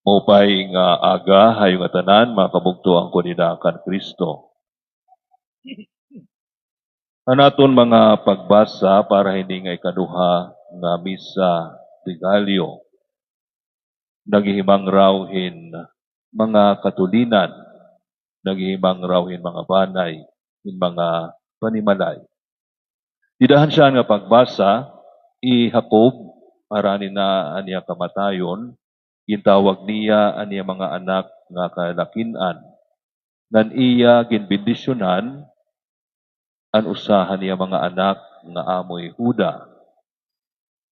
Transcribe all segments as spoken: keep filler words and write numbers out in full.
Maupay nga aga ha iyo ngatanan, mga kabugtoan ko dida kan Kristo. An aton mga pagbasa para hini nga ikaduha nga misa de Gallo, naghihimangraw hin mga katulinan, naghihimangraw hin mga banay, hin mga panimalay. Dida han siyahan nga pagbasa, hi Jacob, harani na an iya kamatayon, gintawag niya an iya mga anak nga kalakin-an. Ngan iya ginbendisyonan an usa han iya mga anak nga amo hi Juda.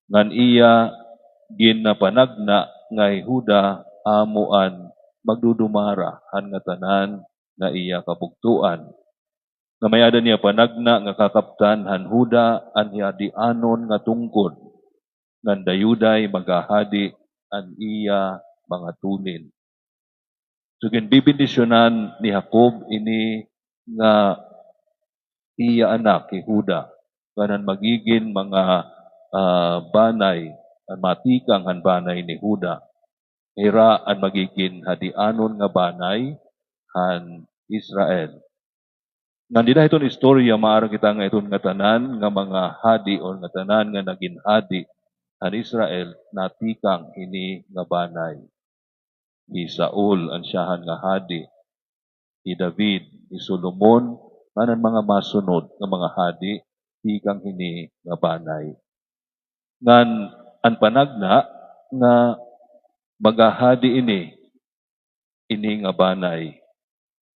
Ngan iya ginpanagna nga hi Juda amo an magdudumara han ngatanan nga iya kabugtoan. Nga may-ada niya panagna nga kakaptan han Juda an hadianon nga tungkod, ngan dayuday maghahadi an iya mga tulin. So, ginbibendisyonan ni Jacob ini nga iya anak, hi Juda, ngan an magigin mga, ah, banay, an matikang han banay ni Juda. Hira an magigin hadianon nga banay han Israel. Ngan dida hiton istorya, maaram kita nga iton ngatanan nga mga hadi o ngatanan nga nagin hadi han Israel, natikang hini nga banay. Hi Saul an siyahan nga hadi, hi David, hi Solomon, ngan an mga masunod nga mga hadi, tikang hini nga banay. Ngan an panagna nga maghahadi ini, ini nga banay,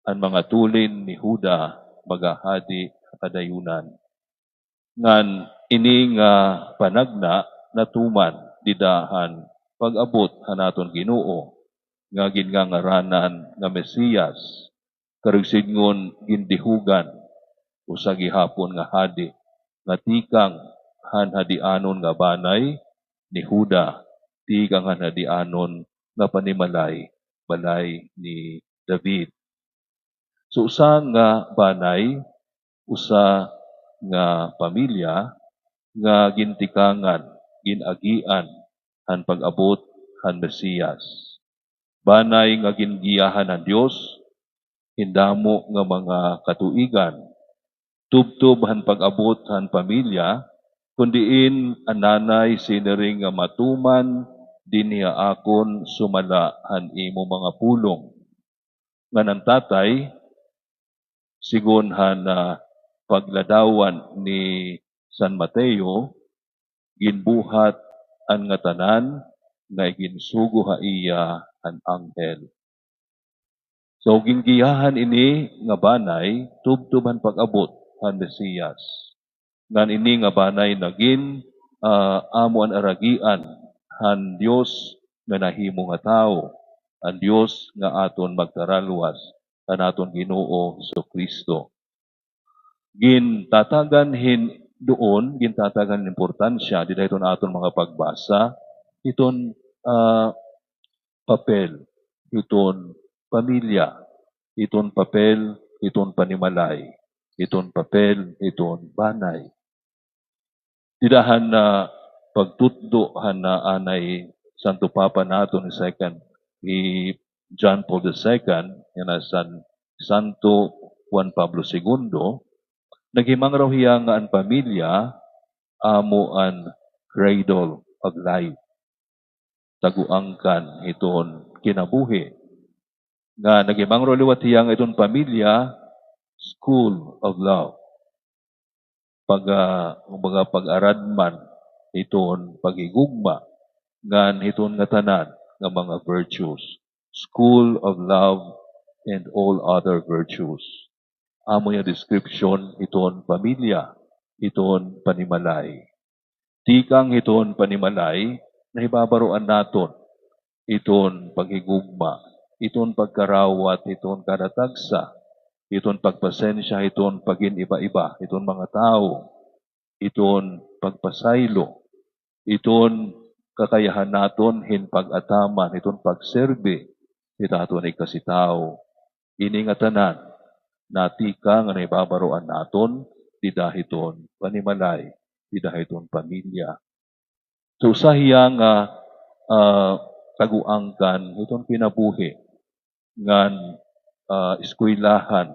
an mga tulin ni Juda maghahadi ha kadayunan. Ngan ini nga panagna natuman dida han pag-abot han aton Ginoo nga gingangaranan nga Mesiyas, karuyag sidngon gindihugan, usa gihapon nga hadi, nga tikang han hadianon nga banay ni Juda, tikang han hadianon nga panimalay, balay ni David. So, usa nga banay, usa nga pamilya nga gintikangan, gin-agian han pag-abot han Mesiyas. Banay nga gingiyahan han Dios hin damo nga mga katuigan, tubtob han pag-abot han pamilya, kon diin an nanay siniring nga matuman dinhi ha akon sumala han imo mga pulong. Ngan an tatay, sigon han, ah, pagladawan ni San Mateo, ginbuhat an ngatanan nga iginsugo ha iya han anghel. So, gingiyahan ini nga banay tubtob han pag-abot han Mesiyas. Ngan ini nga banay nagin, ah, amo an aragian han Dios nga nahimo nga tawo, an Dios nga aton magtaralwas, an aton Ginoo Jesucristo. Gintatagan hin duon, gintatagan hin importansya dida hiton aton mga pagbasa, hiton, ah, papel hiton pamilya, hiton papel hiton panimalay, hiton papel hiton banay. Dida han, ah, pagtutdo han, ah, anay Santo Papa naton, second, hi John Paul the Second, yana San, Santo Juan Pablo Segundo, naghimangraw hiya nga an pamilya amo an cradle of life, taguangkan hiton kinabuhi. Nga naghimangraw liwat hiya nga iton pamilya, school of love. Pag, ah, kumbaga, pag-aradman hiton paghigugma, ngan hiton ngatanan nga mga virtues. School of love and all other virtues. Amo nga description hiton pamilya, hiton panimalay. Tikang hiton panimalay, nahibabaroan naton hiton paghigugma, hiton pagkarawat hiton kada tagsa, hiton pagpasensya hiton pagin-iba-iba hiton mga tawo, hiton pagpasaylo, hiton kakayahan naton hin pag-ataman hiton pagserbi hit aton ikasitawo. Ini ngatanan, natikang nga nahibabaroan naton dida hiton panimalay, dida hiton pamilya. So, usa hiya nga, ah, taguangkan hiton kinabuhi ngan, ah, eskwelahan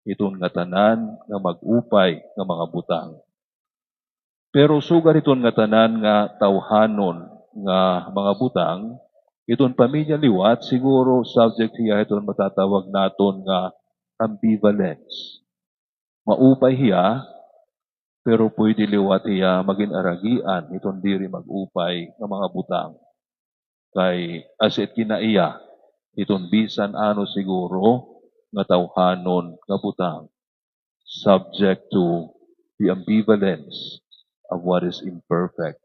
hiton ngatanan nga mag-upay nga mga butang. Pero sugad hiton ngatanan nga tawhanon nga mga butang, hiton pamilya liwat, siguro subject hiya hiton matatawag naton nga ambivalence. Maupay hiya, pero pwede liwat hiya magin aragian hiton diri mag-upay nga mga butang. Kay as it kinaiya hiton bisan ano siguro nga tawhanon nga butang, subject to the ambivalence of what is imperfect.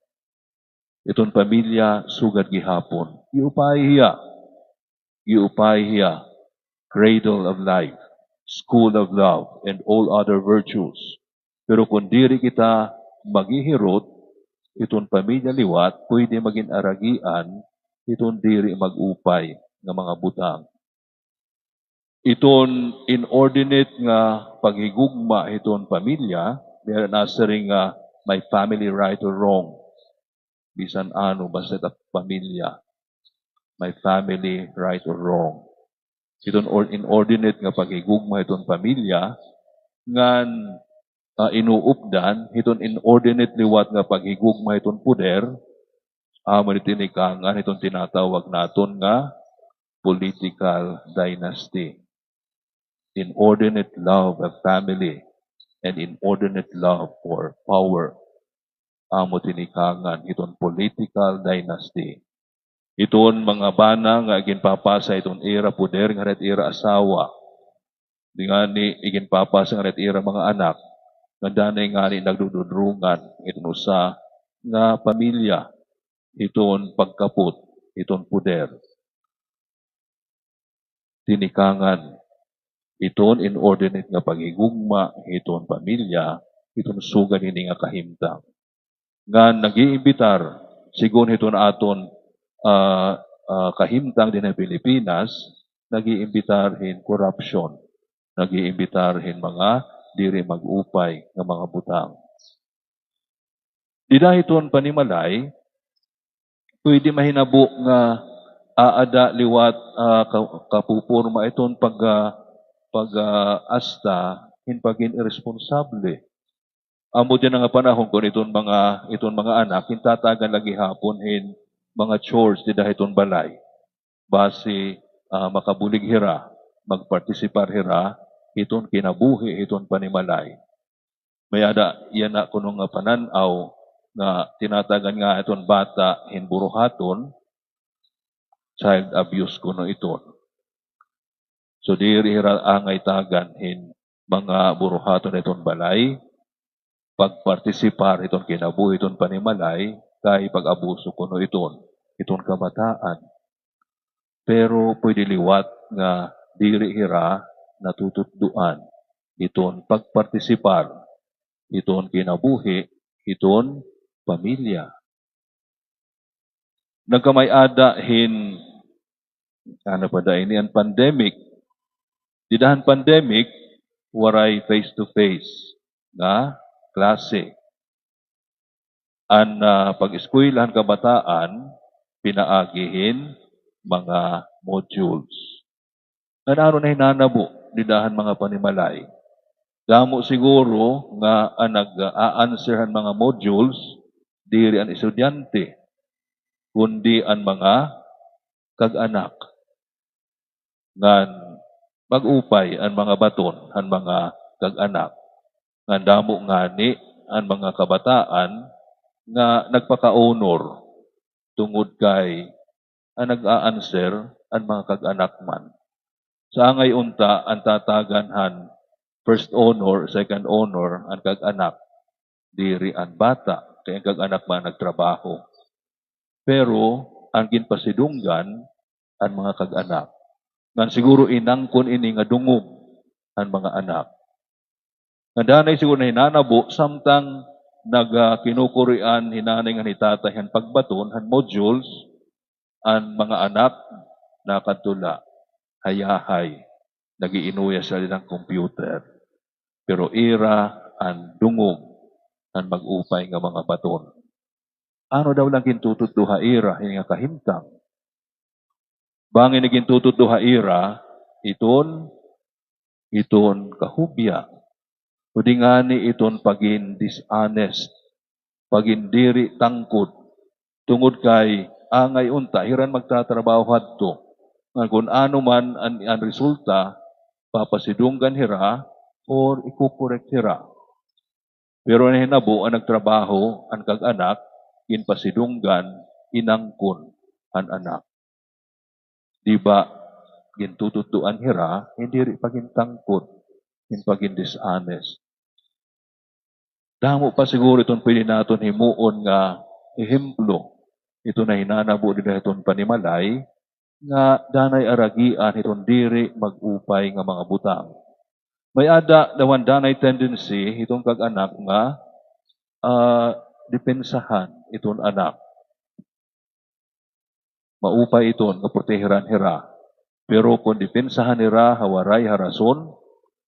Iton pamilya, sugad gihapon, giupay hiya. Giupay hiya, cradle of life, school of love, and all other virtues. Pero kon diri kita maghihirot, iton pamilya liwat, pwede magin aragian iton diri mag-upay nga mga butang. Iton inordinate nga paghigugma hiton pamilya, may-ada na siring nga may family right or wrong. Bisan ano, basta it pamilya, may family right or wrong. Iton or-, inordinate nga paghigugma hiton pamilya, ngan, ah, inuupdan hiton inordinate liwat nga paghigugma hiton poder, amo ini tinikangan hiton tinatawag naton nga political dynasty. Inordinate love of family and inordinate love for power. Amo tinikangan hiton political dynasty. Iton mga bana nga iginpapasa iton ira poder nganhi it ira asawa. Di ngani iginpapasa nganhi it ira mga anak. Nga danay ngani nagdududrongan iton usa nga pamilya hiton pagkapot hiton poder. Tinikangan iton inordinate nga paghigugma hiton pamilya, hiton sugad hini nga kahimtang. Ngan nag-iimbitar, sigon hiton aton, ah, ah, kahimtang dinhi ha Pilipinas, nag-iimbitar hin korupsyon, nag-iimbitar hin mga diri mag-upay nga mga butang. Dida hiton panimalay, pwede mahinabo nga aada liwat, ah, ka-, kapuporma iton pag, ah, pag, ah, asta hin pagin iresponsable. Amo dida nga panahon kon iton mga, iton mga anak, gintatagan la gihapon hin mga chores dida hiton balay. Basi, ah, makabulig hira, magpartisipar hira hiton kinabuhi hiton panimalay. May-ada yana kuno nga panan-aw nga tinatagan nga iton bata hin buruhaton, child abuse kuno iton. So, diri hira angay tagan hin mga buruhaton iton balay, pagpartisipar iton kinabuhi iton panimalay, kay pag-abuso kuno iton, iton kabataan. Pero pwede liwat nga diri hira natututdoan iton pagpartisipar iton kinabuhi iton pamilya. Nagkamay-ada hin, ano pa da ini, an pandemic. Dida han pandemic, waray face-to-face nga klase. An, ah, pag-eskwela han kabataan, pinaagi hin mga modules. Ngan ano an hinanabo dida han mga panimalay? Damo siguro nga an nag-a-answer han mga modules, diri an estudyante, kundi an mga kag-anak. Ngan mag-upay an mga baton han mga kag-anak. Ngan damo ngani an mga kabataan nga nagpaka-honor tungod kay an nag-a-answer an mga kag-anak man. Sa angay unta an tatagan han first honor, second honor, an kag-anak, diri an bata, kay an kag-anak man nagtrabaho. Pero an ginpasidunggan, an mga kag-anak. Ngan siguro inangkon ini nga dungog an mga anak. Ngan danay siguro nahinanabo, samtang naga-, kinukurian hi nanay ngan hi tatay han pagbaton han modules, an mga anak nakadto la ha yahay, nag-iinuya sila han computer. Pero ira an dungog han mag-upay nga mga baton. Ano daw la an gintututdo ha ira hini nga kahimtang? Bangin it gintututdo ha ira, iton, iton kahubya. Udi ngani iton pagin dishonest, pagin diri tangkod. Tungod kay angay unta hira an magtatrabaho hadto. Ngan kun ano man an, an resulta, papasidunggan hira or iko-correct hira. Pero an nahinabo, an nagtrabaho, an kag-anak, ginpasidunggan, inangkon an anak. Di ba, gintututdoan hira hin diri pagintangkod, hin pagin-dishonest. Damo pa siguro iton pwede naton himuon nga ehemplo, iton nahinanabo dida hiton panimalay, nga danay aragian hiton diri mag-upay nga mga butang. May-ada daw an danay tendency hiton kag-anak nga, ah, depensahan iton anak. Maupay iton nga protehiran hira. Pero kon depensahan hira ha waray ha rason,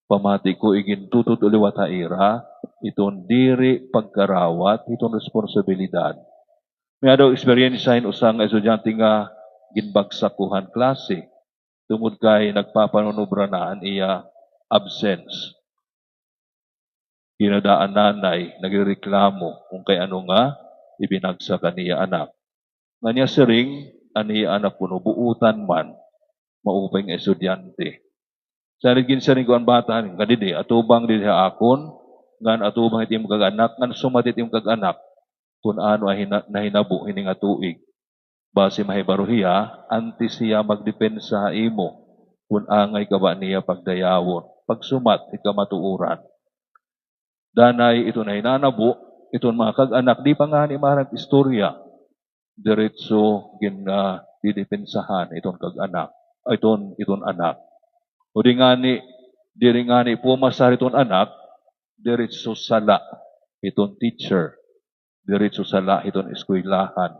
pamati ko igintututdo liwat ha ira iton diri pagkarawat hiton responsibilidad. May-ada eksperyensya hin usa nga estudyante nga ginbagsak ko han klase tungod kay nagpapanunobra na an iya absence. Ginadaan nanay, nagrereklamo kon kay ano nga ibinagsak an iya anak. Ngan iya siring, an iya anak kuno buotan man, maupay nga estudyante. Sa ginsiring ko an bata, nga didi, atubang didi ha akon, ngan atubang it imo kag-anak, ngan sumat it imo kag-anak, kun ano an hina-, nahinabo hini nga tuig. Basi mahibaro hiya, antes hiya magdepensa ha imo, kun angay ka ba niya pagdayawon, pagsumat hit kamatuoran. Danay iton nahinanabo, iton mga kag-anak, di pa ngani maaram istorya, diretso gin-, ah, didepensahan iton kag-anak, iton, iton anak. Udi ngani, diri ngani pumasar iton anak, diretso sala iton teacher, diretso sala hiton eskwelahan.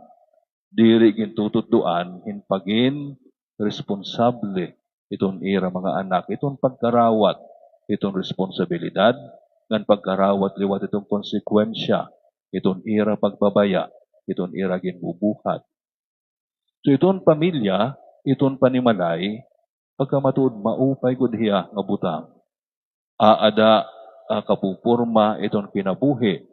Diri gintututdoan hin pagin responsable iton ira mga anak, iton pagkarawat hiton responsibilidad, ngan pagkarawat liwat iton konsekwensya iton ira pagbabaya, iton ira ginbubuhat. So, iton pamilya, iton panimalay, pagkamatuod maupay gud hiya nga butang. Aada, ah, kapuporma iton kinabuhi.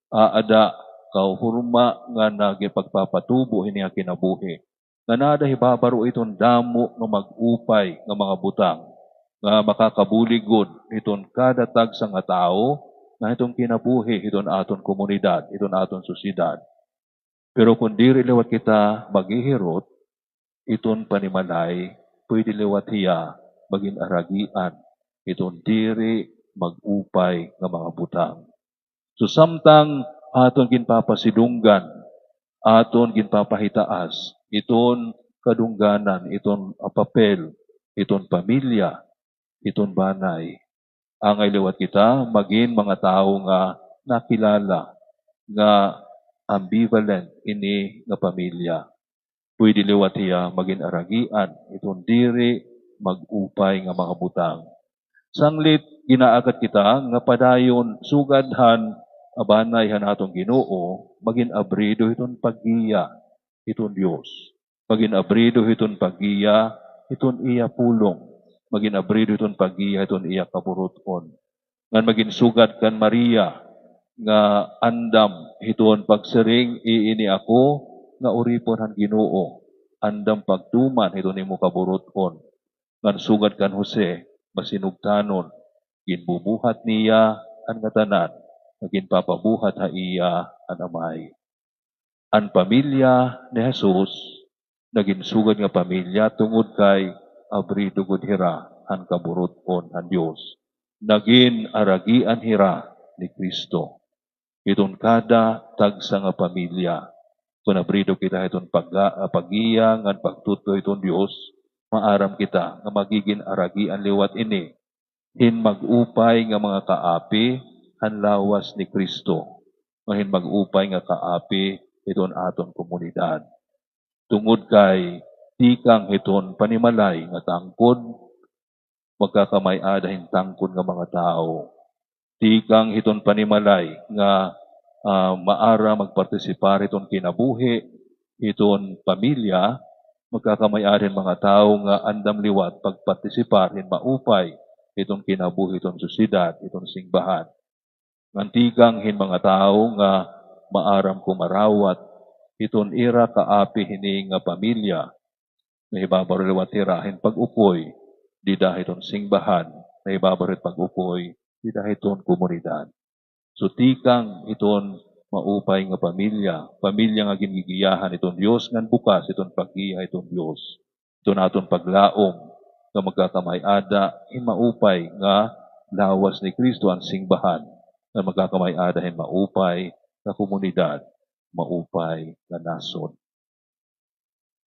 Aada kahurma nga nagipagpapatubo hini nga kinabuhi. Nga naada hibabaro iton damo nga mag-upay nga mga butang nga makakabulig gud iton kada tagsa nga tawo nga hiton kinabuhi hiton aton komunidad, hiton aton sosyedad. Pero kon diri liwat kita maghihirot, iton panimalay, pwede liwat hiya magin aragian iton diri mag-upay nga mga butang. So, samtang aton ginpapasidunggan, aton ginpapahitaas iton kadungganan, iton, ah, papel, iton pamilya, iton banay. Angay liwat kita magin mga tawo nga nakilala nga ambivalent ini nga pamilya. Pwede liwat hiya magin aragian iton diri mag-upay nga mga butang. Sanglit, gin-aaghat kita nga padayon sugad han banay han aton Ginoo, magin abrido hiton paggiya hiton Dios. Magin abrido hiton paggiya hiton iya pulong. Magin abrido hiton paggiya hiton iya kaburut-on. Ngan magin sugad kan Maria nga andam hiton pagsiring, "Iini ako nga uripon han Ginoo. Andam pagtuman hiton imo kaburut-on." Ngan sugad kan Jose, masinugtanon, ginbubuhat niya an ngatanan nga ginpapabuhat ha iya han Amay. An pamilya ni Jesus nagin sugad nga pamilya tungod kay abrido gud hira han kaburut-on han Dios. Nagin aragian hira ni Cristo. Hiton kada tagsa nga pamilya, kon abrido kita hiton pagga-, ah, paggiya ngan pagtutdo hiton Dios, maaram kita nga magigin aragian liwat ini hin mag-upay nga mga kaapi han lawas ni Cristo, nga hin mag-upay nga kaapi hiton aton komunidad. Tungod kay tikang hiton panimalay nga tangkod, magkakamay-ada hin tangkod nga mga tawo. Tikang hiton panimalay nga, ah, maaram magpartisipar hiton kinabuhi hiton pamilya, magkakamay-ada hin mga tawo nga andam liwat pagpartisipar hin maupay hiton kinabuhi hiton sosyedad, hiton singbahan. Ngan tikang hin mga tawo nga maaram kumarawat hiton ira kaapi hini nga pamilya, nahibabaro liwat hira hin pag-ukoy dida hiton singbahan, nahibabaro hin pag-ukoy dida hiton komunidad. So, tikang hiton maupay nga pamilya, pamilya nga gingigiyahan hiton Dios ngan bukas hiton paggiya hiton Dios. Hiton aton paglaom nga magkakamay-ada hin maupay nga lawas ni Cristo an singbahan, nga magkakamay-ada hin maupay nga komunidad, maupay nga nasod.